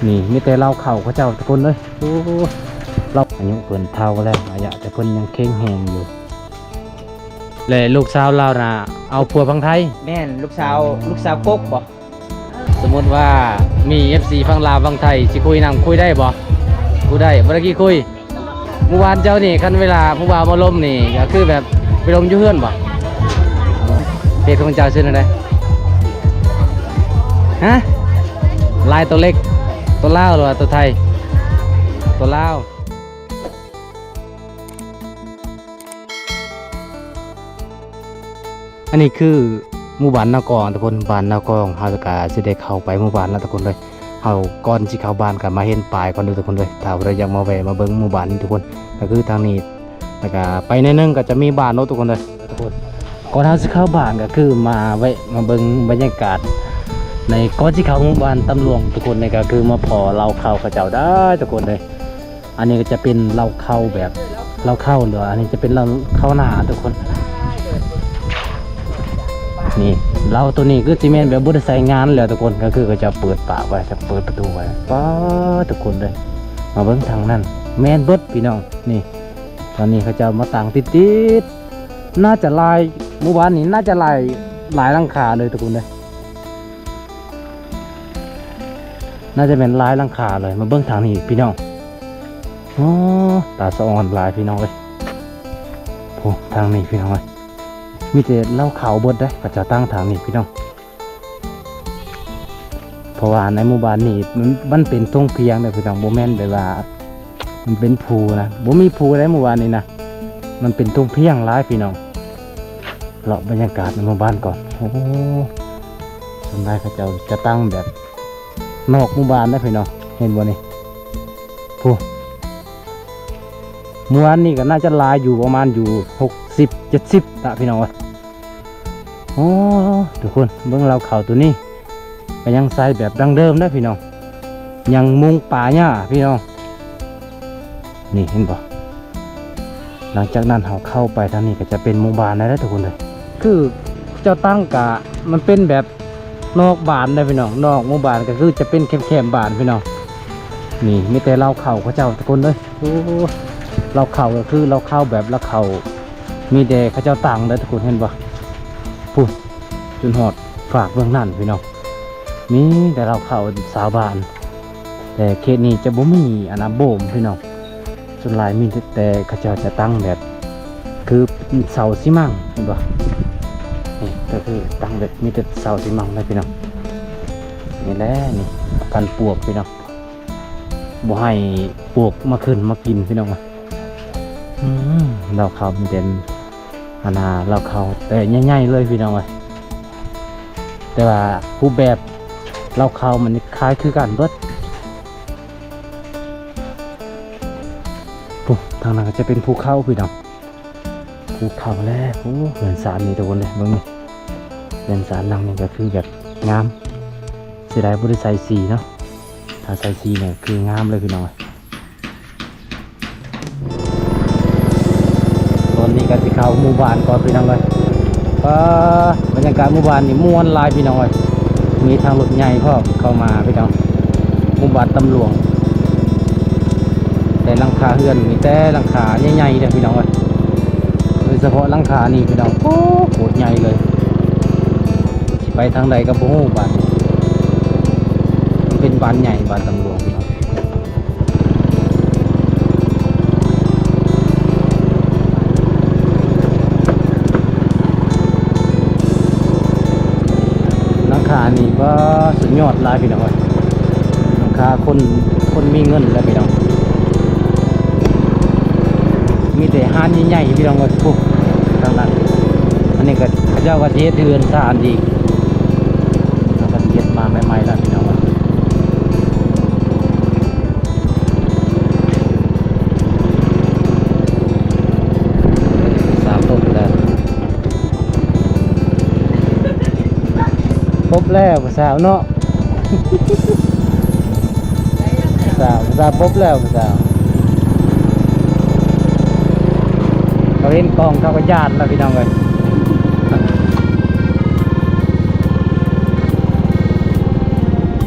ນີ້ມີແຕ່ລາວເຂົ້າເຂົາເຈົ້າທຸກຄົນເອີຍ. ໂອ້ ລາວອາຍຸເພິ່ນເຖົ້າແລ້ວ ອາຍະ ແຕ່ເພິ່ນຍັງແຂງແຮງຢູ່. ແລະລູກສາວລາວນະ ເອົາຜົວຝັ່ງໄທ. ແມ່ນ ລູກສາວ ລູກສາວກົກບໍ? ສົມມຸດວ່າມີເອັຟຊີຝັ່ງລາວຝັ່ງໄທຊິຄຸຍນຳ ຄຸຍໄດ້ບໍ່? ຄຸຍໄດ້ ບໍ່ໄດ້ຂີ້ຄຸຍ. ໝູ່ບ້ານເຈົ້ານີ້ ຄັນເວລາຜູ້ບ່າວມາລົມນີ້ ກໍຄືແບບໄປລົມຢູ່ເຮືອນບໍ? ເພດຂອງເຈົ້າຊື່ແນວໃດ? ຮະ? ລາຍໂຕເລັກ ໂຕລາວ ຫຼືວ່າໂຕໄທ? ໂຕລາວ. ອັນນີ້ຄືໝູ່ບ້ານນາກອງທຸກຄົນ ບ້ານນາກອງ. ເຮົາກະຊິໄດ້ເຂົ້າໄປໝູ່ບ້ານແລ້ວທຸກຄົນເອີຍ. ເຮົາກ່ອນຊິເຂົ້າບ້ານກະມາເຫັນປ້າຍກ່ອນເດີທຸກຄົນເອີຍ. ຖ້າຜູ້ໃດຢາກມາແວ່ມາເບິ່ງໝູ່ບ້ານນີ້ທຸກຄົນ ກະຄືທາງນີ້ ແລ້ວກະໄປໜ້ອຍໜຶ່ງກະຈະມີບ້ານໂລດທຸກຄົນເອີຍ. ທຸກຄົນ ກ່ອນເຮົາຊິເຂົ້າບ້ານກະຄືມາແວະມາເບິ່ງບັນຍາກາດໃນ ກ່ອນຊິເຂົ້າໝູ່ບ້ານຕຳຫຼວງທຸກຄົນ. ນີ້ກະຄືມາພໍ້ລາວເຂົ້າເຂົາເຈົ້າໄດ້ທຸກຄົນເອີຍ. ອັນນີ້ກໍຈະເປັນເລົ້າເຂົ້າແບບເລົ້າເຂົ້າ ຫຼືວ່າອັນນີ້ຈະເປັນເລົ້າເຂົ້າໜ້າທຸກຄົນ. ນີ້ເລົ້າໂຕນີ້ຄືຊິແມ່ນແບບບໍ່ໄດ້ໃຊ້ງານແລ້ວທຸກຄົນ ກໍຄືເຂົາເຈົ້າເປີດປາກໄວ້ ເປີດປະຕູໄວ້. ປ້າ ທຸກຄົນເອີຍ ມາເບິ່ງທາງນັ້ນ ແມ່ນເບິດພີ່ນ້ອງ. ນີ້ ຕອນນີ້ເຂົາເຈົ້າມາຕັ້ງຕິດໆ ໜ້າຈະຫຼາຍ ໝູ່ບ້ານນີ້ໜ້າຈະຫຼາຍ ຫຼາຍຫຼັງຄາເລີຍທຸກຄົນເອີຍ. ໜ້າຈະແມ່ນຫຼາຍຫຼັງຄາເລີຍ. ມາເບິ່ງທາງນີ້ພີ່ນ້ອງ. ໂອ້ ຕາສະອອນຫຼາຍພີ່ນ້ອງເອີຍ. ໂອ້ ທາງນີ້ພີ່ນ້ອງເອີຍ ມີແຕ່ເລົ້າເຂົ້າເບິດເດ້ ເຂົາເຈົ້າຕັ້ງທາງນີ້ພີ່ນ້ອງ. ເພາະວ່າໃນໝູ່ບ້ານນີ້ມັນ ມັນເປັນທົ່ງພຽງເດ້ພີ່ນ້ອງ ບໍ່ແມ່ນແບບວ່າມັນເປັນພູນະ ບໍ່ມີພູໃດໝູ່ບ້ານນີ້ນະ ມັນເປັນທົ່ງພຽງຫຼາຍພີ່ນ້ອງ. ເລາະບັນຍາກາດໃນໝູ່ບ້ານກ່ອນ. ໂອ້ ສ່ວນຫຼາຍເຂົາເຈົ້າຈະຕັ້ງແບບນອກໝູ່ບ້ານເດ້ພີ່ນ້ອງ ເຫັນບໍ່ນີ້. ພຸ້ນ ໝູ່ບ້ານນີ້ກໍໜ້າຈະຫຼາຍຢູ່ ປະມານຢູ່ຫົກສິບ ເຈັດສິບລະພີ່ນ້ອງເອີຍ. ໂອ້ ທຸກຄົນເບິ່ງເລົ້າເຂົ້າໂຕນີ້ ກໍຍັງໃຊ້ແບບດັ້ງເດີມເດ້ພີ່ນ້ອງ ຍັງມຸງປ່າຫຍ້າພີ່ນ້ອງ. ນີ້ເຫັນບໍ່? ຫຼັງຈາກນັ້ນເຮົາເຂົ້າໄປທາງນີ້ກໍຈະເປັນໝູ່ບ້ານແລ້ວເດ້ທຸກຄົນເດີ. ຄືເຈົ້າຕັ້ງກະມັນເປັນແບບນອກບ້ານເດ້ພີ່ນ້ອງ ນອກໝູ່ບ້ານກໍຄືຈະເປັນແຄມໆບ້ານພີ່ນ້ອງ. ນີ້ມີແຕ່ເລົ້າເຂົ້າເຂົາເຈົ້າທຸກຄົນເດີ. ໂອ້ ເລົ້າເຂົ້າກໍຄືເລົ້າເຂົ້າແບບເລົ້າເຂົ້າ ມີແຕ່ເຂົາເຈົ້າຕັ້ງເດີທຸກຄົນ ເຫັນບໍ່? ພຸ້ນ ຈົນຮອດຟາກເບື້ອງນັ້ນພີ່ນ້ອງ ມີແຕ່ເລົ້າເຂົ້າຊາວບ້ານ. ແຕ່ເຂດນີ້ຈະບໍ່ມີອັນນະໂບມພີ່ນ້ອງ ສ່ວນຫຼາຍມີແຕ່ເຂົາເຈົ້າຈະຕັ້ງແບບຄືເສົາຊີມັງ ເຫັນບໍ່? ນີ້ກໍຄືຕັ້ງແບບມີແຕ່ເສົາຊີມັງເລີຍພີ່ນ້ອງ. ນີ້ແຫຼະ ນີ້ກັນປວກພີ່ນ້ອງ ບໍ່ໃຫ້ປວກມາຂຶ້ນມາກິນພີ່ນ້ອງ. ອືມ ເລົ້າເຂົ້າມັນເປັນອັນນະ ເລົ້າເຂົ້າແຕ່ໃຫຍ່ໆເລີຍພີ່ນ້ອງເອີຍ. ແຕ່ວ່າຮູບແບບເລົ້າເຂົ້າມັນຄ້າຍຄືກັນເບິດ. ໂອ້ ທາງນັ້ນກໍຈະເປັນພູເຂົາພີ່ນ້ອງ ພູເຂົາແລ້ວ. ໂອ້ ເຮືອນຊານນີ້ທຸກຄົນເອີຍ ເບິ່ງນີ້ ເຮືອນຊານຫຼັງນີ້ກໍຄືແບບງາມ ເສຍດາຍບໍ່ໄດ້ໃສ່ສີເນາະ ຖ້າໃສ່ສີນີ້ຄືງາມເລີຍພີ່ນ້ອງເອີຍ. ຕອນນີ້ກໍຊິເຂົ້າໝູ່ບ້ານກ່ອນພີ່ນ້ອງເອີຍ. ປ້າ ບັນຍາກາດໝູ່ບ້ານນີ້ມ່ວນຫຼາຍພີ່ນ້ອງເອີຍ ມີທາງລົດໃຫຍ່ພ້ອມເຂົ້າມາພີ່ນ້ອງ. ໝູ່ບ້ານຕຳຫຼວງ ແຕ່ຫຼັງຄາເຮືອນມີແຕ່ຫຼັງຄາໃຫຍ່ໆເດີພີ່ນ້ອງເອີຍ ໂດຍສະເພາະຫຼັງຄານີ້ພີ່ນ້ອງ ໂອ້ ໂຄດໃຫຍ່ເລີຍ. ຊິໄປທາງໃດກໍບໍ່ຮູ້ບາດນີ້ ມັນເປັນບ້ານໃຫຍ່ ບ້ານຕຳຫຼວງເນາະ. ຫຼັງຄານີ້ ປ້າ ສຸດຍອດຫຼາຍພີ່ນ້ອງເອີຍ ຫຼັງຄາຄົນ ຄົນມີເງິນແຫຼະພີ່ນ້ອງ. ມີແຕ່ຮ້ານໃຫຍ່ໆ ພີ່ນ້ອງເອີຍ ພຸ້ນທາງນັ້ນ. ອັນນີ້ກໍເຂົາເຈົ້າກໍຊິເຮັດເຮືອນຊານອີກ ເຂົາກໍຊິເຮັດມາໃໝ່ໆແລ້ວພີ່ນ້ອງເອີຍ. ສາມຕົກແລ້ວ ພົບແລ້ວຜູ້ສາວເນາະ. ສາວ ສາວພົບແລ້ວ ສາວ ເຂົາເຫັນກ້ອງເຂົາກໍຢ້ານແລ້ວພີ່ນ້ອງເອີຍ.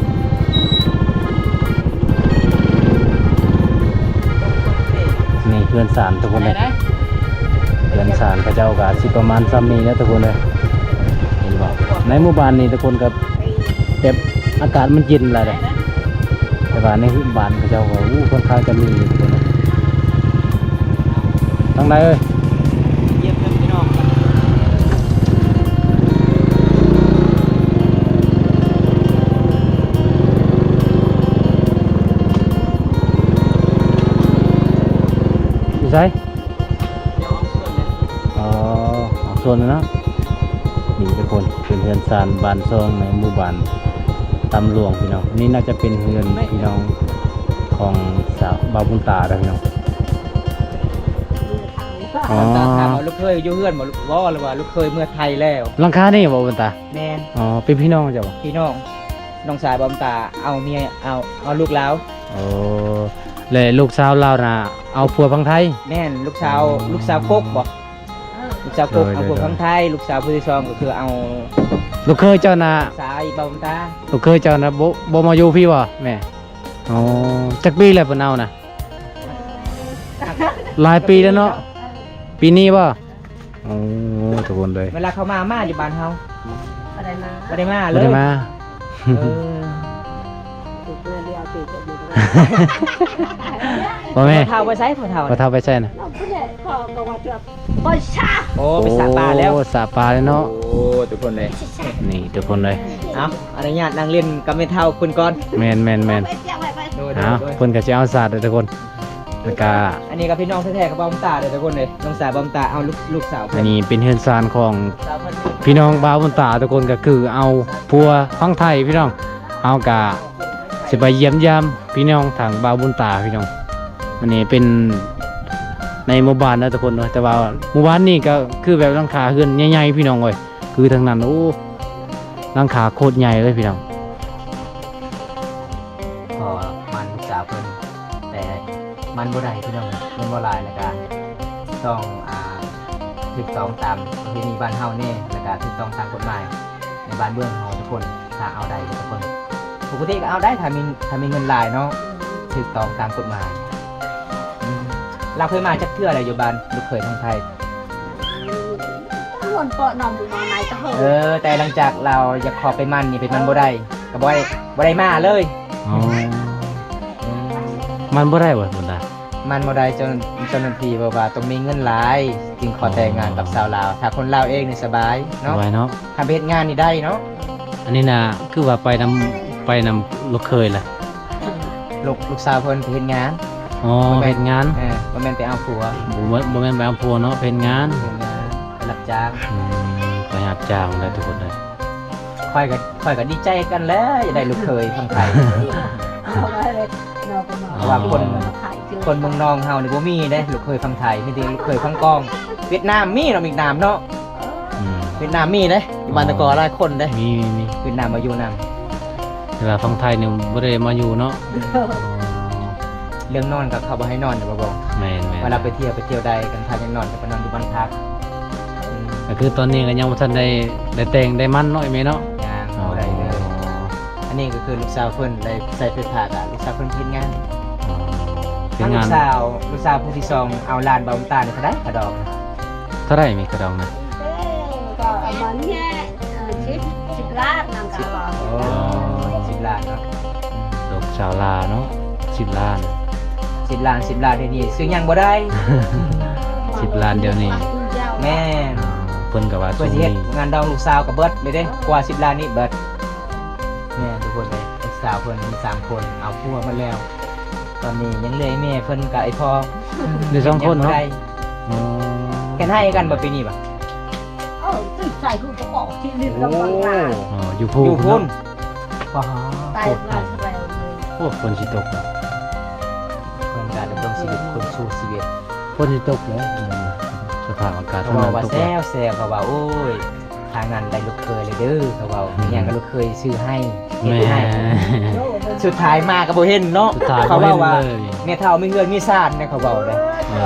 ເຮືອນຊານທຸກຄົນເອີຍ ເຮືອນຊານເຂົາເຈົ້າກໍຊິປະມານຊ່ຳນີ້ແຫຼະທຸກຄົນເອີຍ ເຫັນບໍ່? ໃນໝູ່ບ້ານນີ້ທຸກຄົນກໍແບບອາກາດມັນເຢັນຫຼາຍເດ້ ແຕ່ວ່າໃນບ້ານເຂົາເຈົ້າກໍ ໂອ້ ຂ້ອນຂ້າງຈະມີຢູ່ທຸກຄົນເອີຍ ທາງໃດເອີຍ? ຢູ່ໃສ? ອໍ ອອກສວນແລ້ວເນາະ ນີ້ທຸກຄົນ ເປັນເຮືອນຊານບ້ານຊ່ອງໃນໝູ່ບ້ານຕຳຫຼວງພີ່ນ້ອງ ນີ້ໜ້າຈະເປັນເຮືອນພີ່ນ້ອງຂອງສາວ ບ່າວບຸນຕາເດີພີ່ນ້ອງ. ອໍ ຕາຖາມວ່າລູກເຂີຍຢູ່ເຮືອນບໍ່ ບໍ່ ຫຼືວ່າລູກເຂີຍເມືອໄທແລ້ວ? ຫຼັງຄານີ້ບໍ່ບຸນຕາ? ແມ່ນ. ອໍ ເປັນພີ່ນ້ອງເຈົ້າບໍ່? ພີ່ນ້ອງ ນ້ອງຊາຍບ່າວບຸນຕາເອົາເມຍ ເອົາ ເອົາລູກລາວ. ໂອ້ ແລະລູກສາວລາວນະເອົາຜົວຝັ່ງໄທ? ແມ່ນ ລູກສາວ ລູກສາວກົກບໍ່? ລູກສາວກົກເອົາຜົວຝັ່ງໄທ ລູກສາວຜູ້ທີສອງກໍຄືເອົາ ລູກເຂີຍເຈົ້ານະ ສາຍບ່າວບຸນຕາ ລູກເຂີຍເຈົ້ານະບໍ່ ບໍ່ມາຢູ່ພີ້ບໍ່ແມ່? ອໍ ຈັກປີແລ້ວເພິ່ນເອົານະ? ຫຼາຍປີແລ້ວເນາະ ປີນີ້ບໍ່? ໂອ້ ທຸກຄົນເອີຍ ເວລາເຂົາມາ ມາຢູ່ບ້ານເຮົາ ບໍ່ໄດ້ມາ ບໍ່ໄດ້ມາເລີຍ ບໍ່ໄດ້ມາ ເອີ ບໍ່ແມ່ນ ພໍ່ເຖົ້າໄປໃສ? ພໍ່ເຖົ້າ ພໍ່ເຖົ້າໄປໃສນະ? ໂອ້ ໄປສາປາແລ້ວ ໂອ້ ສາປາແລ້ວເນາະ ໂອ້ ທຸກຄົນເອີຍ ນີ້ທຸກຄົນເອີຍ ເອົາ ອະນຸຍາດນັ່ງຫຼິ້ນກັບແມ່ເຖົ້າເພິ່ນກ່ອນ ແມ່ນໆໆ ໂດຍໆ ເພິ່ນກໍຊິເອົາສາດເດີທຸກຄົນ. ແລ້ວກະ ອັນນີ້ກໍພີ່ນ້ອງແທ້ໆກັບບ່າວບຸນຕາເດີທຸກຄົນເອີຍ ນ້ອງສາຍບ່າວບຸນຕາເອົາລູກ ລູກສາວເພິ່ນ ອັນນີ້ເປັນເຮືອນຊານຂອງພີ່ນ້ອງບ່າວບຸນຕາທຸກຄົນ ກໍຄືເອົາຜົວຝັ່ງໄທພີ່ນ້ອງ ເຮົາກະຊິໄປຢ້ຽມຢາມພີ່ນ້ອງທາງບ່າວບຸນຕາພີ່ນ້ອງ ອັນນີ້ເປັນໃນໝູ່ບ້ານເດີທຸກຄົນເນາະ ແຕ່ວ່າໝູ່ບ້ານນີ້ກໍຄືແບບຫຼັງຄາເຮືອນໃຫຍ່ໆ ພີ່ນ້ອງເອີຍ ຄືທາງນັ້ນ ໂອ້ ຫຼັງຄາໂຄດໃຫຍ່ເລີຍພີ່ນ້ອງ. ພໍໝັ້ນລູກສາວເພິ່ນ ແຕ່ໝັ້ນບໍ່ໄດ້ພີ່ນ້ອງ ເງິນບໍ່ຫຼາຍ ແລ້ວກະຕ້ອງ ອ່າ ຖືກຕ້ອງຕາມປະເພນີບ້ານເຮົາແດ່ ແລ້ວກະຖືກຕ້ອງຕາມກົດໝາຍໃນບ້ານເມືອງເຮົາທຸກຄົນ ຖ້າເອົາໄດ້ທຸກຄົນ ປົກກະຕິກໍເອົາໄດ້ ຖ້າມີ ຖ້າມີເງິນຫຼາຍເນາະ ຖືກຕ້ອງຕາມກົດໝາຍ. ອືມ ລາວເຄີຍມາຈັກເທື່ອແລ້ວຢູ່ບ້ານລູກເຂີຍທາງໄທ? ເອີ ແຕ່ຫຼັງຈາກລາວຢາກຂໍໄປໝັ້ນນີ້ ໄປໝັ້ນບໍ່ໄດ້ ກໍບໍ່ໄດ້ ບໍ່ໄດ້ມາເລີຍ. ອໍ ອືມ ໝັ້ນບໍ່ໄດ້ບໍ່ ບຸນຕາ? ໝັ້ນບໍ່ໄດ້ ເຈົ້າ ເຈົ້າໜ້າທີ່ບອກວ່າຕ້ອງມີເງິນຫຼາຍ ຈຶ່ງຂໍແຕ່ງງານກັບສາວລາວ ຖ້າຄົນລາວເອງນີ້ສະບາຍເນາະ ສະບາຍເນາະ ຖ້າໄປເຮັດງານນີ້ໄດ້ເນາະ. ອັນນີ້ນະ ຄືວ່າໄປນຳ ໄປນຳລູກເຂີຍລະ? ລູກ ລູກສາວເພິ່ນໄປເຮັດງານ. ອໍ ໄປເຮັດງານ ເອີ ບໍ່ແມ່ນໄປເອົາຜົວ ບໍ່ແມ່ນ ບໍ່ແມ່ນໄປເອົາຜົວເນາະ ໄປເຮັດງານ ເຮັດງານ ໄປຮັບຈ້າງ. ອືມ ໄປຮັບຈ້າງໄດ້ທຸກຄົນເລີຍ. ຂ້ອຍກໍ ຂ້ອຍກໍດີໃຈກັນແຫຼະ ຢາກໄດ້ລູກເຂີຍຝັ່ງໄທ ເພາະວ່າຄົນ ຄົນເມືອງນອງເຮົານີ້ບໍ່ມີເດ້ ລູກເຂີຍຝັ່ງໄທ ມີແຕ່ລູກເຂີຍຝັ່ງກອງ. ຫວຽດນາມມີເນາະ ຫວຽດນາມເນາະ. ອືມ ຫວຽດນາມມີເດ້ ຢູ່ບ້ານຕະກໍຫຼາຍຄົນເດ້ ມີ ມີ ມີ ຫວຽດນາມມາຢູ່ນຳ ແຕ່ວ່າຝັ່ງໄທນີ້ບໍ່ໄດ້ມາຢູ່ເນາະ. ເລື່ອງນອນກໍເຂົາບໍ່ໃຫ້ນອນເດ້ ບໍ່ ບໍ່ ແມ່ນໆ ເວລາໄປທ່ຽວ ໄປທ່ຽວໄດ້ ຄັນຖ້າຢາກນອນກໍໄປນອນຢູ່ບ້ານພັກ. ອືມ ກໍຄືຕອນນີ້ກໍຍັງບໍ່ທັນໄດ້ ໄດ້ແຕ່ງໄດ້ໝັ້ນເນາະ ອີ່ແມ່ເນາະ. ຍັງ ອໍ ບໍ່ໄດ້ເລີຍ. ອັນນີ້ກໍຄືລູກສາວເພິ່ນໄດ້ໃສ່ໄຟຟ້າ ກໍລູກສາວເພິ່ນເຮັດງານ. ອໍ ເຮັດງານ. ລູກສາວ ລູກສາວຜູ້ທີສອງເອົາຫຼານບ່າວບຸນຕານີ້ເທົ່າໃດຄ່າດອງ? ເທົ່າໃດມີຄ່າດອງນະ? ກໍປະມານນີ້ ເອີ ສິບ ສິບລ້ານນຳ ສິບ ອໍ ສິບລ້ານເນາະ. ອືມ ລູກສາວຫຼ້າເນາະ ສິບລ້ານ ສິບລ້ານ ສິບລ້ານດຽວນີ້ຊື້ຫຍັງບໍ່ໄດ້ ສິບລ້ານດຽວນີ້. ແມ່ນ ເພິ່ນກໍວ່າ ເພື່ອຊິເຮັດງານດອງລູກສາວກໍເບິດເລີຍເດ້ ກວ່າສິບລ້ານນີ້ເບິດ. ແມ່ນ ທຸກຄົນເອີຍ ລູກສາວເພິ່ນມີສາມຄົນ ເອົາຜົວໝົດແລ້ວ ຕອນນີ້ຍັງເຫຼືອແມ່ເພິ່ນກັບໄອ້ພໍ່ ເຫຼືອສອງຄົນເນາະ. ອໍ ເຮັດໄຮ່ກັນບໍ່ປີນີ້ບໍ່? ເອີ ຕື່ນໃສ່ຄືບໍ່ອອກທີ່ດິນລຳບາງ. ອໍ ຢູ່ພູ ຢູ່ພຸ້ນ. ປາ ຕາຍງານແລ້ວເລີຍ. ໂອ້ ຝົນຊິຕົກເນາະ ເພິ່ນກາດຳລົງຊີວິດ ຄົນສູ້ຊີວິດ. ຝົນຊິຕົກເນາະ ສະພາບອາກາດ ເຂົາເວົ້າວ່າແຊວໆ ເຂົາວ່າ ໂອ້ຍ ຖ້າງານໄດ້ລູກເຂີຍເລີຍເດີ ເຂົາເວົ້າ. ອືມ ຫຍັງກໍລູກເຂີຍຊື້ໃຫ້ ເຮັດໃຫ້. ແມ່ນ ສຸດທ້າຍມາກໍບໍ່ເຫັນເນາະ. ສຸດທ້າຍ ເຂົາເວົ້າວ່າ ບໍ່ເຫັນເລີຍ ແມ່ເຖົ້າມີເຮືອນມີຊານເດ້ ເຂົາເວົ້າເດ້. ເອີ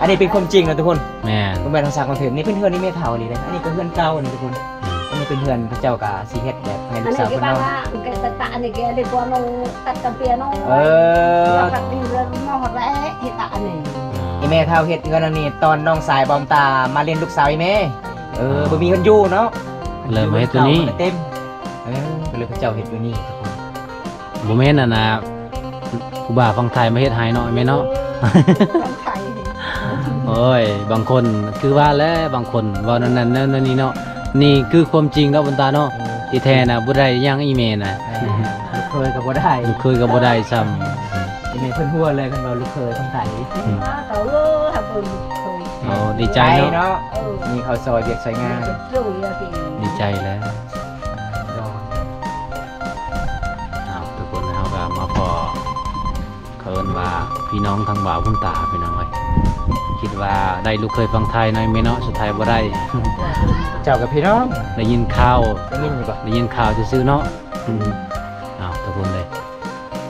ອັນນີ້ເປັນຄວາມຈິງນະທຸກຄົນ. ແມ່ນ ບໍ່ແມ່ນທາງສ້າງຄອນເທັນ ນີ້ເປັນເຮືອນນີ້ແມ່ເຖົ້ານີ້ເດ້ ອັນນີ້ກໍເຮືອນເກົ່ານີ້ທຸກຄົນ. ອືມ ອັນນີ້ເປັນເຮືອນ ເຂົາເຈົ້າກໍຊິເຮັດແບບໃຫ້ລູກສາວເພິ່ນນອນ. ອັນນີ້ກໍເປັນ ເອີ ເຮັດຕາອັນນີ້ ເອີ ແມ່ເຖົ້າເຮັດເຮືອນອັນນີ້ ຕອນນ້ອງຊາຍບອມຕາມາຫຼິ້ນລູກສາວອີ່ແມ່ ເອີ ອໍ ບໍ່ມີເພິ່ນຢູ່ເນາະ ເລີຍມາເຮັດຕົວນີ້ ເຂົ້າມາເຕັມ ເອີ ກໍເລີຍເຂົາເຈົ້າເຮັດຢູ່ນີ້ທຸກຄົນ. ບໍ່ແມ່ນອັນນ່າ ຜູ້ບ່າວຝັ່ງໄທມາເຮັດໃຫ້ເນາະແມ່ເນາະ. ໂອ້ຍ ບາງຄົນຄືວ່າແຫຼະ ບາງຄົນເວົ້າແນວນັ້ນແນວນີ້ເນາະ. ນີ້ຄືຄວາມຈິງເນາະ ບຸນຕາເນາະ. ເອີ ທີ່ແທ້ນະບໍ່ໄດ້ຫຍັງອີ່ແມ່ນະ ເອີ ລູກເຂີຍກໍບໍ່ໄດ້ ລູກເຂີຍກໍບໍ່ໄດ້ຊ້ຳ. ອີ່ແມ່ເພິ່ນຫົວເລີຍ ຄັນວ່າລູກເຂີຍຝັ່ງໄທ. ອືມ ໂອ້ ດີໃຈເນາະ ເນາະ ເອີ ມີເຂົາຊ່ອຍວຽກຊ່ອຍງານ ດີໃຈແລ້ວ. ອ້າວ ທຸກຄົນ ເຮົາກໍມາພໍ້ ເຂົາເອີ້ນວ່າພີ່ນ້ອງທາງບ່າວບຸນຕາ ພີ່ນ້ອງເອີຍ. ຄິດວ່າໄດ້ລູກເຂີຍຝັ່ງໄທໜ້ອຍແມ່ເນາະ ສຸດທ້າຍບໍ່ໄດ້. ເຈົ້າກັບພີ່ນ້ອງ ໄດ້ຍິນຂ່າວ ໄດ້ຍິນຢູ່ບໍ່ ໄດ້ຍິນຂ່າວຊື່ໆເນາະ. ອືມ ອ້າວ ທຸກຄົນເອີຍ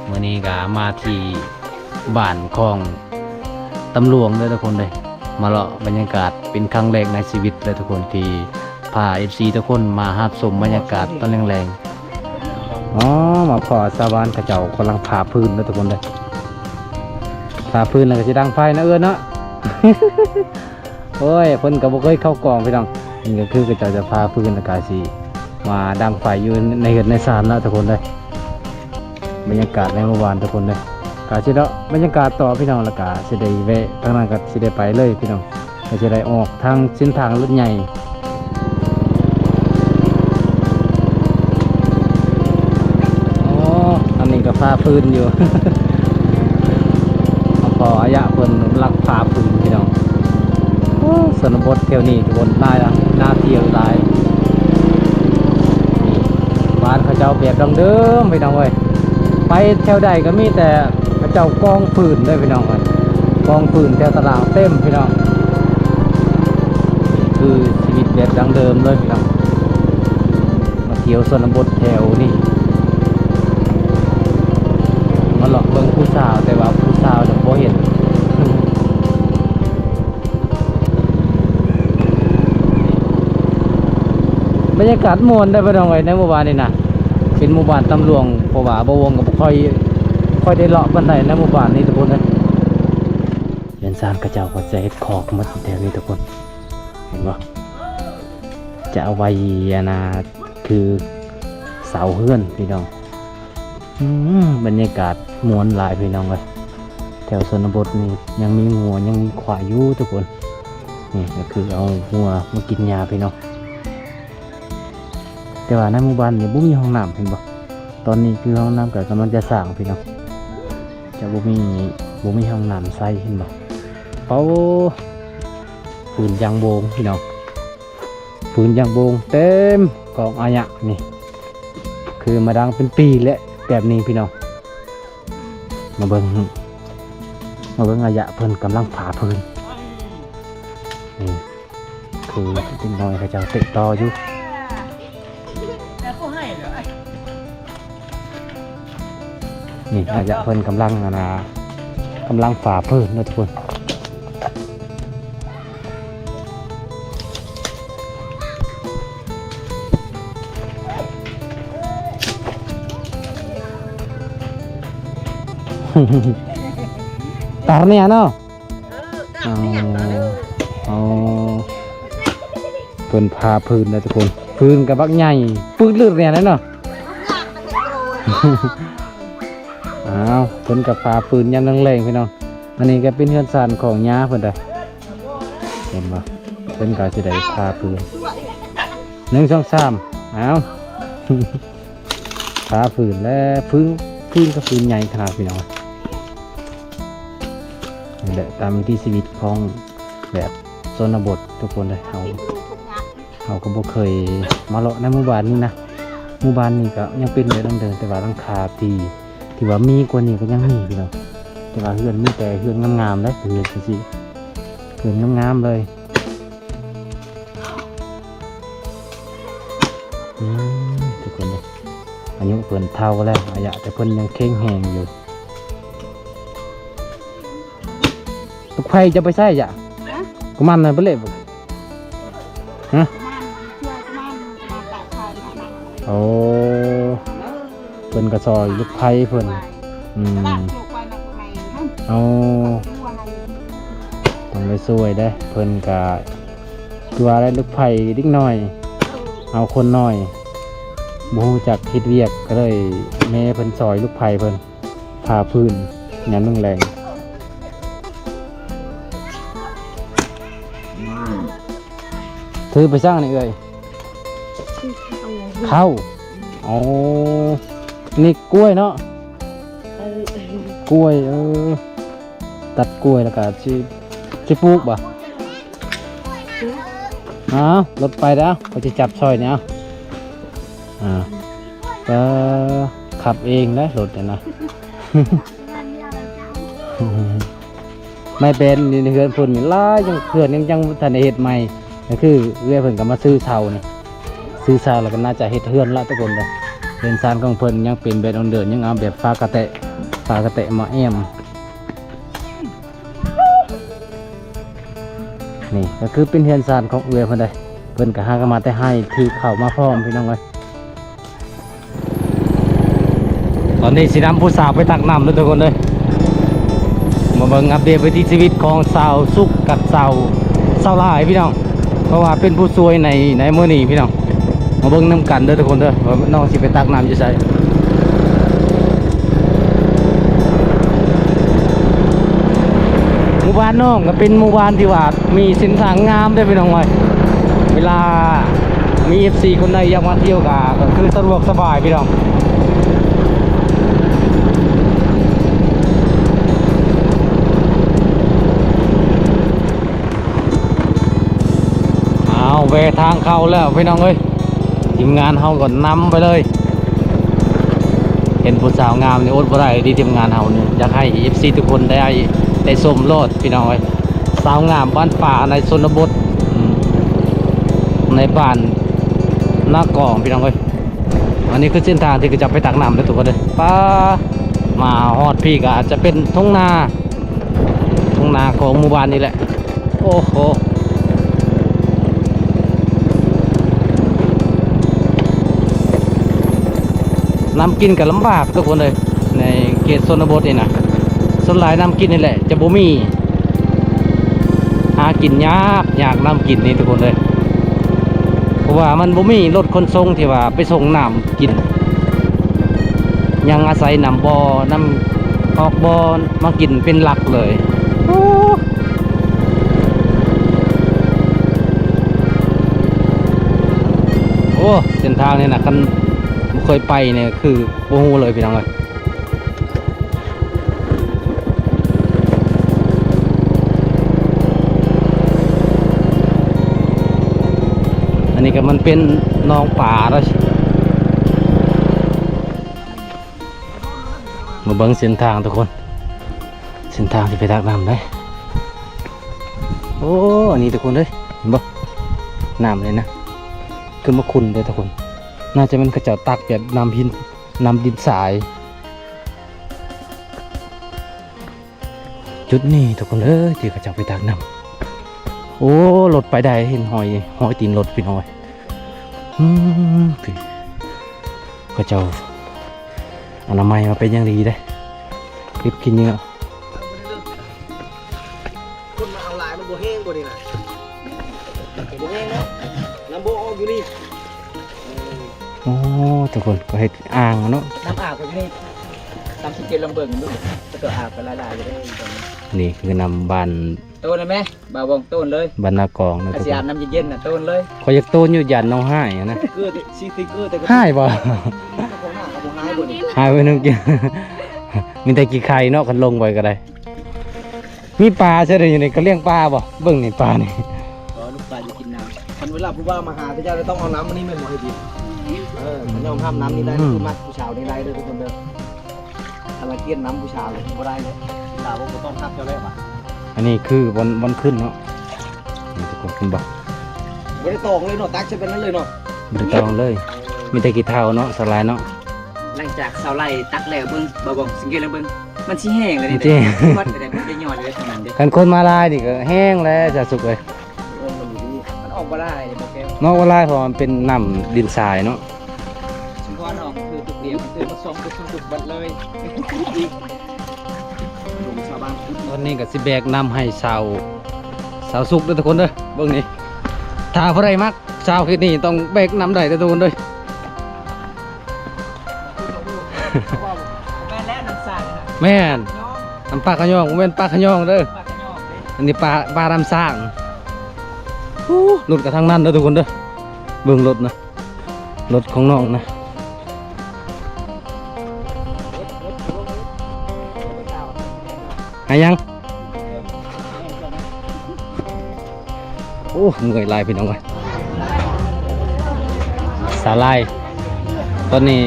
ມື້ນີ້ກໍມາທີ່ບ້ານຂອງຕຳຫຼວງເດີທຸກຄົນເດີ ມາເລາະບັນຍາກາດເປັນຄັ້ງແລກໃນຊີວິດເດີທຸກຄົນ ທີ່ພາເອັຟຊີທຸກຄົນມາຮັບຊົມບັນຍາກາດຕອນແລງໆ. ອໍ ມາພໍ້ຊາວບ້ານເຂົາເຈົ້າກຳລັງຜ່າຟືນເດີທຸກຄົນເດີ ຜ່າຟືນແລ້ວກໍຊິດັງໄຟເນາະ ເອື້ອຍເນາະ. ໂອ້ຍ ເພິ່ນກໍບໍ່ເຄີຍເຂົ້າກອງພີ່ນ້ອງ. ນີ້ກໍຄືເຂົາເຈົ້າຈະຜ່າຟືນ ແລ້ວກໍຊິມາດັງໄຟຢູ່ໃນເຮືອນໃນຊານເນາະທຸກຄົນເດີ. ບັນຍາກາດໃນໝູ່ບ້ານທຸກຄົນເດີ ກໍຊິເລາະບັນຍາກາດຕໍ່ພີ່ນ້ອງ ແລ້ວກໍຊິໄດ້ແວະທາງນັ້ນ ກໍຊິໄດ້ໄປເລີຍພີ່ນ້ອງ ກໍຊິໄດ້ອອກທາງເສັ້ນທາງລົດໃຫຍ່. ອໍ ອັນນີ້ກໍຜ່າຟືນຢູ່ ມາພໍ້ອາຍະເພິ່ນລັກຜ່າຟືນພີ່ນ້ອງ. ໂອ້ ຊົນນະບົດແຖວນີ້ທຸກຄົນ ໜ້າ ໜ້າທ່ຽວຫຼາຍ. ນີ້ ບ້ານເຂົາເຈົ້າແບບດັ້ງເດີມພີ່ນ້ອງເອີຍ ໄປແຖວໃດກໍມີແຕ່ເຂົາເຈົ້າກອງຟືນເດີພີ່ນ້ອງເອີຍ ກອງຟືນແຖວຕະຫຼາດເຕັມພີ່ນ້ອງ. ນີ້ຄືຊີວິດແບບດັ້ງເດີມເລີຍພີ່ນ້ອງ. ມາທ່ຽວຊົນນະບົດແຖວນີ້ ມາເລາະເບິ່ງຜູ້ສາວ ແຕ່ວ່າຜູ້ສາວຍັງບໍ່ເຫັນ. ບັນຍາກາດມ່ວນເດີພີ່ນ້ອງເອີຍ ໃນໝູ່ບ້ານນີ້ນະ ເປັນໝູ່ບ້ານຕຳຫຼວງ ເພາະວ່າບ່າວວົງກໍບໍ່ຄ່ອຍ ຄ່ອຍໄດ້ເລາະປານໃດໃນໝູ່ບ້ານນີ້ທຸກຄົນເອີຍ. ເຮືອນຊານເຂົາເຈົ້າກໍຈະເຮັດຄອກໝົດແຖວນີ້ທຸກຄົນ ເຫັນບໍ່ ຈະເອົາໄວ້ອັນນ່າ ຄືເສົາເຮືອນພີ່ນ້ອງ. ອືມ ບັນຍາກາດມ່ວນຫຼາຍພີ່ນ້ອງເອີຍ ແຖວຊົນນະບົດນີ້ຍັງມີງົວ ຍັງມີຄວາຍຢູ່ທຸກຄົນ. ນີ້ກໍຄືເອົາງົວມາກິນຫຍ້າພີ່ນ້ອງ ແຕ່ວ່າໃນໝູ່ບ້ານນີ້ບໍ່ມີຫ້ອງນ້ຳ ເຫັນບໍ່? ຕອນນີ້ຄືຫ້ອງນ້ຳກໍກຳລັງຈະສ້າງພີ່ນ້ອງ ຈະບໍ່ມີ ບໍ່ມີຫ້ອງນ້ຳໃຊ້ ເຫັນບໍ່? ເອົາ ຟືນຢ່າງໂບງພີ່ນ້ອງ ຟືນຢ່າງໂບງເຕັມກອງອາຍະນີ້ ຄືມາດັງເປັນປີແລ້ວແບບນີ້ພີ່ນ້ອງ. ມາເບິ່ງ ມາເບິ່ງອາຍະເພິ່ນກຳລັງຜ່າຟືນ ນີ້ຄືເດັກນ້ອຍເຂົາເຈົ້າເຕະຕໍ່ຢູ່. ນີ້ອາຍະເພິ່ນກຳລັງ ອັນນ່າ ກຳລັງຜ່າຟືນເນາະທຸກຄົນ. ຕາເນຍເນາະ ເອີ ຕາເນຍ ອໍ ເພິ່ນຜ່າຟືນນະທຸກຄົນ ຟືນກະບັກໃຫຍ່ ປືດລືດເນຍເນາະ. ອ້າວ ເພິ່ນກະຜ່າຟືນຍາມແລງໆ ພີ່ນ້ອງ. ອັນນີ້ກໍເປັນເຮືອນຊານຂອງຍ່າເພິ່ນເດີ ເຫັນບໍ່? ເພິ່ນກໍຊິໄດ້ຜ່າຟືນ ໜຶ່ງ ສອງ ສາມ ອ້າວ ຜ່າຟືນແລ້ວ ຟືນ ຟືນກໍຟືນໃຫຍ່ຂະໜາດ ພີ່ນ້ອງ. ນີ້ແຫຼະ ຕາມວິຖີຊີວິດຂອງແບບຊົນນະບົດທຸກຄົນເດີ ເຮົາ ເຮົາກໍບໍ່ເຄີຍມາເລາະໃນໝູ່ບ້ານນີ້ນະ. ໝູ່ບ້ານນີ້ກໍຍັງເປັນແບບດັ່ງເດີມ ແຕ່ວ່າຫຼັງຄາທີ່ ທີ່ວ່າມີກວ່ານີ້ກໍຍັງມີພີ່ນ້ອງ ແຕ່ວ່າເຮືອນມີແຕ່ເຮືອນງາມໆເດ້ ເຮືອນຊີ້ໆ ເຮືອນງາມໆເລີຍ. ອືມ ທຸກຄົນເອີຍ ອາຍຸເພິ່ນເຖົ້າແລ້ວ ອາຍະ ແຕ່ເພິ່ນຍັງແຂງແຮງຢູ່. ລູກໄຟຈະໄປໃສຍະ? ຮະ? ກຸມານນັ້ນໄປເລະ ຮະ? ກຸມານ ເຊື່ອກຸມານ ກຸມານຕາກໄຟນະ. ໂອ້ ເອີ ເພິ່ນກໍຊ່ອຍລູກໄຟເພິ່ນ. ອືມ ຕະຫຼາດໂຄກໄຟນະ ໄຟນະ. ໂອ້ ຕົວໃຫ້ ຕ້ອງໄດ້ຊ່ວຍເດ້ ເພິ່ນກະຄືວ່າແຫຼະ ລູກໃພ້ເດັກນ້ອຍ ເອົາຄົນນ້ອຍ ບໍ່ຮູ້ຈັກເຮັດວຽກ ກໍເລີຍແມ່ເພິ່ນຊ່ອຍລູກໃພ້ເພິ່ນ ຜ້າພື້ນຍາມແລງໆ. ຖືໄປຊ່າງນີ້ເອື້ອຍ? ເຂົ້າ. ອໍ ນີ້ກ້ວຍເນາະ? ກ້ວຍ ເອີ ຕັດກ້ວຍແລ້ວກະຊິ ຊິປູກບໍ່? ອ້າວ ລົດໄປເດີ້ ຂ້ອຍຊິຈັບຊ່ອຍນີ້. ເອົາ ເອີ ຂັບເອງເດ້ລົດນີ້ນະ. ໄມ້ແປ້ນຢູ່ໃນເຮືອນເພິ່ນນີ້ຫຼາຍ ຍັງ ເຮືອນຍັງ ຍັງບໍ່ທັນໄດ້ເຮັດໃໝ່ ກໍຄືເອື້ອຍເພິ່ນກໍມາຊື້ເຊົານີ້ ຊື້ເຊົາແລ້ວກໍໜ້າຈະເຮັດເຮືອນລະທຸກຄົນເດີ. ເຮືອນຊານຂອງເພິ່ນຍັງເປັນແບບດັ້ງເດີມ ຍັງເອົາແບບຝາກະແຕະ ຝາກະແຕະມາແອ້ມ. ນີ້ກໍຄືເປັນເຮືອນຊານຂອງເອື້ອຍເພິ່ນເດ້ ເພິ່ນກໍຫາກັນມາແຕ່ໄຮ່ ຖືເຂົ້າມາພ້ອມ ພີ່ນ້ອງເອີຍ. ຕອນນີ້ຊິນຳຜູ້ສາວໄປຕັກນ້ຳເດີທຸກຄົນເດີ. ມາເບິ່ງອັບເດດວິຖີຊີວິດຂອງສາວສຸກກັບສາວ ສາວຫຼາຍພີ່ນ້ອງ ເພາະວ່າເປັນຜູ້ຊ່ວຍໃນ ໃນມື້ນີ້ພີ່ນ້ອງ. ມາເບິ່ງນຳກັນເດີທຸກຄົນເດີ ວ່ານ້ອງຊິໄປຕັກນ້ຳຢູ່ໃສ. ໝູ່ບ້ານນ້ອງກໍເປັນໝູ່ບ້ານທີ່ວ່າ ມີເສັ້ນທາງງາມເດ້ພີ່ນ້ອງເອີຍ ເວລາມີເອັຟຊີຄົນໃດຢາກມາທ່ຽວກໍ ກໍຄືສະດວກສະບາຍພີ່ນ້ອງ. ອ້າວ ແວ່ທາງເຂົ້າແລ້ວພີ່ນ້ອງເອີຍ. ທີມງານເຮົາກໍນຳໄປເລີຍ. ເຫັນຜູ້ສາວງາມນີ້ອົດບໍ່ໄດ້ເດ້ ທີມງານເຮົານີ້ ຢາກໃຫ້ເອັຟຊີທຸກຄົນໄດ້ ໄດ້ຊົມໂລດພີ່ນ້ອງເອີຍ. ສາວງາມບ້ານປ່າໃນຊົນນະບົດ ອືມ ໃນບ້ານນາກອງພີ່ນ້ອງເອີຍ. ອັນນີ້ຄືເສັ້ນທາງທີ່ເຂົາເຈົ້າໄປຕັກນ້ຳເດີທຸກຄົນເດີ. ປ້າ ມາຮອດພີ້ກໍອາດຈະເປັນທົ່ງນາ ທົ່ງນາຂອງໝູ່ບ້ານນີ້ແຫຼະ. ໂອ້ໂຫ ນ້ຳກິນກໍລຳບາກທຸກຄົນເອີຍ ໃນເຂດຊົນນະບົດນີ້ນະ ສ່ວນຫຼາຍນ້ຳກິນນີ້ແຫຼະຈະບໍ່ມີ ຫາກິນຍາກ ຍາກນ້ຳກິນນີ້ທຸກຄົນເອີຍ ເພາະວ່າມັນບໍ່ມີລົດຂົນສົ່ງທີ່ວ່າໄປສົ່ງນ້ຳ ກິນ ຍັງອາໄສນ້ຳບໍ່ ນ້ຳຮອກບໍ່ມາກິນເປັນຫຼັກເລີຍ. ໂອ້ ໂອ້ ເສັ້ນທາງນີ້ນະ ຄັນບໍ່ເຄີຍໄປນີ້ຄືບໍ່ຮູ້ເລີຍພີ່ນ້ອງເອີຍ. ອັນນີ້ກໍມັນເປັນໜອງປາແລ້ວ ມາເບິ່ງເສັ້ນທາງທຸກຄົນ ເສັ້ນທາງທີ່ໄປຕັກນ້ຳໄດ໋. ໂອ້ ອັນນີ້ທຸກຄົນເອີຍ ເຫັນບໍ່ ນ້ຳນີ້ນະ ຄືມາຂຸ່ນເດ້ທຸກຄົນ ໜ້າຈະແມ່ນເຂົາເຈົ້າຕັກແບບນ້ຳຫີນ ນ້ຳດິນຊາຍ. ຈຸດນີ້ທຸກຄົນເອີຍ ທີ່ເຂົາເຈົ້າໄປຕັກນ້ຳ. ໂອ້ ລົດໄປໄດ້ ເຫັນຮອຍ ຮອຍຕີນລົດພີ່ນ້ອງເອີຍ. ອືມ ພີ່ ເຂົາເຈົ້າອະນາໄມມາເປັນຢ່າງດີເດ້ ເກັບຂີ້ເຫຍື້ອ. ຄົນມາເອົາຫຼາຍມັນບໍ່ແຫ້ງບໍ່ນີ້ນະ ບໍ່ແຫ້ງເນາະ ນ້ຳບໍ່ອອກຢູ່ນີ້. ໂອ້ ທຸກຄົນ ກໍເຮັດອ່າງເນາະ ນ້ຳອາບກໍຢູ່ນີ້. ຕາມສັງເກດລອງເບິ່ງດູ ແລ້ວກໍອາບກໍຫຼາຍໆຢູ່ເດ້. ນີ້ຄືນ້ຳບ້ານ ໂຕນໄດ້ແມ ບ່າວວອງ ໂຕນເລີຍ ບ້ານນາກອງເນາະ. ຄັນຊິອາບນ້ຳເຢັນໆນະ ໂຕນເລີຍ. ຂ້ອຍຢາກໂຕນຢູ່ ຢ້ານນ້ອງຮ້າຍນະ. ຄືຊິຕິຄືແຕ່ ຮ້າຍບໍ່? ຫາຍໄວ້ນຳກິນ ມີແຕ່ຂີ້ໄຂ່ເນາະ ຄັນລົງໄປກໍໄດ້. ມີປາໃສ່ໄດ້ຢູ່ນີ້ ເຂົາລ້ຽງປາບໍ່? ເບິ່ງນີ້ປານີ້ ອໍ ລູກປາຢູ່ກິນນ້ຳ. ຄັນເວລາຜູ້ບ່າວມາຫາ ເຂົາເຈົ້າຕ້ອງເອົານ້ຳອັນນີ້ແມ່ນບໍ່ ໃຫ້ກິນ? ເອີ ເຂົາຍອມຮັບນ້ຳນີ້ໄດ້ ອືມ ຄືມັກຜູ້ສາວນີ້ໄດ້ເດີທຸກຄົນເດີ. ຄັນລະກຽດນ້ຳຜູ້ສາວນີ້ບໍ່ໄດ້ເດີ ສາວບໍ່ຕ້ອງຮັບເຈົ້າແລ້ວຫວາ. ອັນນີ້ຄືບ່ອນ ບ່ອນຂຶ້ນເນາະ ນີ້ທຸກຄົນ ເຫັນບໍ່? ບໍ່ໄດ້ຕອງເລີຍເນາະ ຕັກໃສ່ແບບນັ້ນເລີຍເນາະ ບໍ່ໄດ້ຕອງເລີຍ ມີແຕ່ຂີ້ເຖົ້າເນາະ ສາວຫຼາຍເນາະ. ຫຼັງຈາກສາວໄລ່ຕັກແລ້ວ ເບິ່ງ ບ່າວວອງ ສັງເກດແລ້ວເບິ່ງ ມັນຊິແຫ້ງເລີຍ ມັນຊິແຫ້ງ ວັດໄດ້ ມັນໄດ້ຍ້ອນເລີຍເທົ່ານັ້ນເດ້. ຄັນຄົນມາຫຼາຍນີ້ກໍແຫ້ງແລ້ວ ຈາສຸກເອີຍ. ມັນອອກບໍ່ຫຼາຍ ບໍ່ແກ້ວ ອອກບໍ່ຫຼາຍ ເພາະວ່າມັນເປັນນ້ຳດິນຊາຍເນາະ. ຊຸມພອນອອກຄືຕຸກດຽວ ຄືມາສອງຕຸກ ສອງຕຸກເບິດເລີຍ. ຕອນນີ້ກໍຊິແບກນ້ຳໃຫ້ຊາວ ສາວສຸກເດີທຸກຄົນເດີ ເບິ່ງນີ້ ຖ້າຜູ້ໃດມັກສາວເຂດນີ້ຕ້ອງແບກນຳໄດ້ເດີທຸກຄົນເດີ. ແມ່ນແລ້ວ ນ້ຳສ້າງນະ ແມ່ນ ນ້ຳປາຂະຍອງ ບໍ່ແມ່ນປາຂະຍອງເດີ ປາຂະຍອງເດ້ ອັນນີ້ປາ ປານ້ຳສ້າງ. ໂອ້ ລົດກະທາງນັ້ນເດີທຸກຄົນເດີ ເບິ່ງລົດນະ ລົດຂອງນ້ອງນະ. ຫາຫຍັງ? ໂອ້ ເມື່ອຍຫຼາຍພີ່ນ້ອງເອີຍ ສາວລາຍ ຕອນນີ້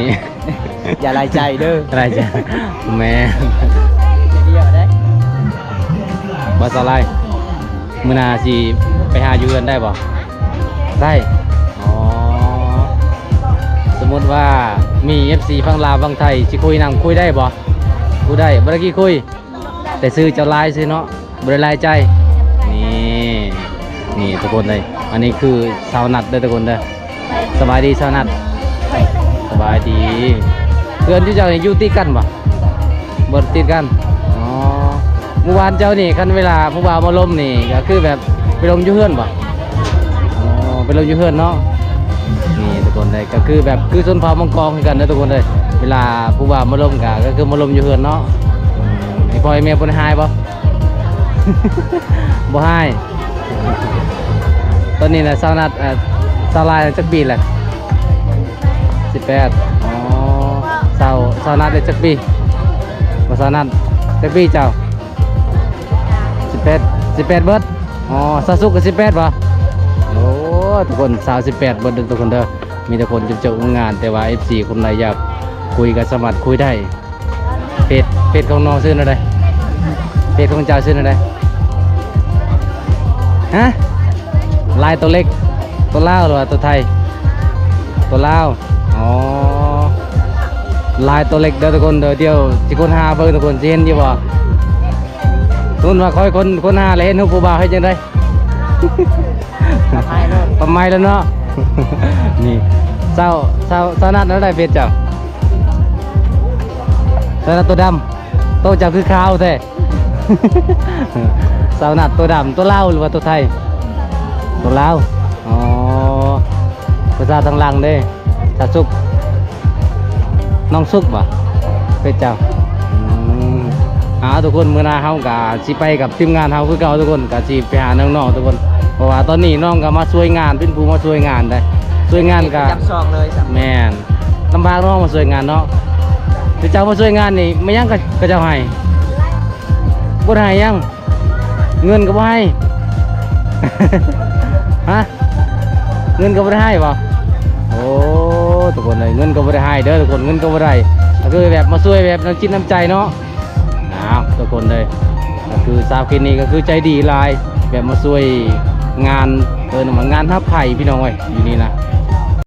ຢ່າຫຼາຍໃຈເດີ ຫຼາຍໃຈ ແມ່ນ ດຽວເດ້ ບໍ່ສາວລາຍ ມື້ໜ້າຊິໄປຫາຢູ່ເຮືອນໄດ້ບໍ່? ໄດ້ ອໍ ສົມມຸດວ່າມີເອັຟຊີຝັ່ງລາວຝັ່ງໄທຊິຄຸຍນຳ ຄຸຍໄດ້ບໍ່? ຄຸຍໄດ້ ບໍ່ໄດ້ຂີ້ຄຸຍ ແຕ່ຊື່ເຈົ້າຫຼາຍຊື່ເນາະ ບໍ່ໄດ້ຫຼາຍໃຈ. ນີ້ ນີ້ທຸກຄົນເອີຍ ອັນນີ້ຄືສາວນັດເດີທຸກຄົນເດີ. ສະບາຍດີສາວນັດ ສະບາຍດີ. ເຮືອນຢູ່ເຈົ້ານີ້ຢູ່ຕິດກັນບໍ່? ບໍ່ຕິດກັນ ອໍ ໝູ່ບ້ານເຈົ້ານີ້ ຄັນເວລາຜູ້ບ່າວມາລົມນີ້ ກະຄືແບບໄປລົມຢູ່ເຮືອນບໍ່? ອໍ ໄປລົມຢູ່ເຮືອນເນາະ. ນີ້ທຸກຄົນເອີຍ ກະຄືແບບ ຄືຊົນເຜົ່າມັງກອງຄືກັນເດີທຸກຄົນເອີຍ ເວລາຜູ້ບ່າວມາລົມກະ ກະຄືມາລົມຢູ່ເຮືອນເນາະ. ອືມ ໃຫ້ພໍ່ໃຫ້ແມ່ບໍ່ໄດ້ຮ້າຍບໍ່? ບໍ່ຮ້າຍ. ຕອນນີ້ນະ ສາວນັດ ເອີ ສາວລາຍຈັກປີແລ້ວ? ສິບແປດ ອໍ ສາວ ສາວນັດໄດ້ຈັກປີ? ບໍ່ ສາວນັດຈັກປີເຈົ້າ? ສິບແປດ ສິບແປດເບິດ ອໍ ສາວສຸກກະສິບແປດບໍ່? ໂອ້ ທຸກຄົນ ສາວສິບແປດເບິດເດີທຸກຄົນເດີ ມີແຕ່ຄົນຈົບໆງານ ແຕ່ວ່າເອັຟຊີຄົນໃດຢາກຄຸຍກະສາມາດຄຸຍໄດ້. ເຟສ ເຟສຂອງນ້ອງຊື່ແນວໃດ? ເຟສຂອງເຈົ້າຊື່ແນວໃດ? ຮະ? ລາຍໂຕເລັກ ໂຕລາວ ຫຼືວ່າໂຕໄທ? ໂຕລາວ ອໍ ລາຍໂຕເລັກເດີທຸກຄົນເດີ ດຽວຊິຄົ້ນຫາເບິ່ງທຸກຄົນ ຊິເຫັນຢູ່ບໍ່? ສົມມຸດວ່າຂ້ອຍຄົ້ນ ຄົ້ນຫາແລ້ວເຫັນຮູບຜູ້ບ່າວເຮັດຈັ່ງໃດ? ປັບໃໝໂລດ ປັບໃໝແລ້ວເນາະ. ນີ້ ສາວ ສາວ ສາວນັດ ແນວໃດເຟສເຈົ້າ? ສາວນັດໂຕດຳ ໂຕເຈົ້າຄືຂາວແທ້. ສາວນັດໂຕດຳ ໂຕລາວ ຫຼືວ່າໂຕໄທ? ໂຕລາວ ອໍ ພາສາທາງຫຼັງເດ້ ສາວສຸກ ນ້ອງສຸກບໍ່? ເຟສເຈົ້າ ອືມ ເອົາທຸກຄົນ ມື້ໜ້າເຮົາກະຊິໄປກັບທີມງານເຮົາຄືເກົ່າທຸກຄົນ ກະຊິໄປຫານ້ອງໆທຸກຄົນ ເພາະວ່າຕອນນີ້ນ້ອງກະມາຊ່ວຍງານ ເປັນຜູ້ມາຊ່ວຍງານໄດ໋ ຊ່ວຍງານກະ ຈັບຊອງເລີຍ ແມ່ນ ລຳບາກເນາະ ມາຊ່ວຍງານເນາະ. ຄືເຈົ້າມາຊ່ວຍງານນີ້ ແມ່ນຫຍັງກະ ເຂົາເຈົ້າໃຫ້? ບໍ່ໄດ້ໃຫ້ຫຍັງ ເງິນກະບໍ່ໃຫ້ ຮະ? ເງິນກະບໍ່ໄດ້ໃຫ້ບໍ່? ໂອ້ ທຸກຄົນເອີຍ ເງິນກະບໍ່ໄດ້ໃຫ້ເດີທຸກຄົນ ເງິນກະບໍ່ໄດ້ ກະຄືແບບມາຊ່ວຍແບບນ້ຳຈິດນ້ຳໃຈເນາະ. ອ້າວ ທຸກຄົນເອີຍ ກະຄືສາວເຂດນີ້ກະຄືໃຈດີຫຼາຍ ແບບມາຊ່ວຍງານ ເອີ້ນວ່າງານຮັບໃຜພີ່ນ້ອງເອີຍ ຢູ່ນີ້ນະ.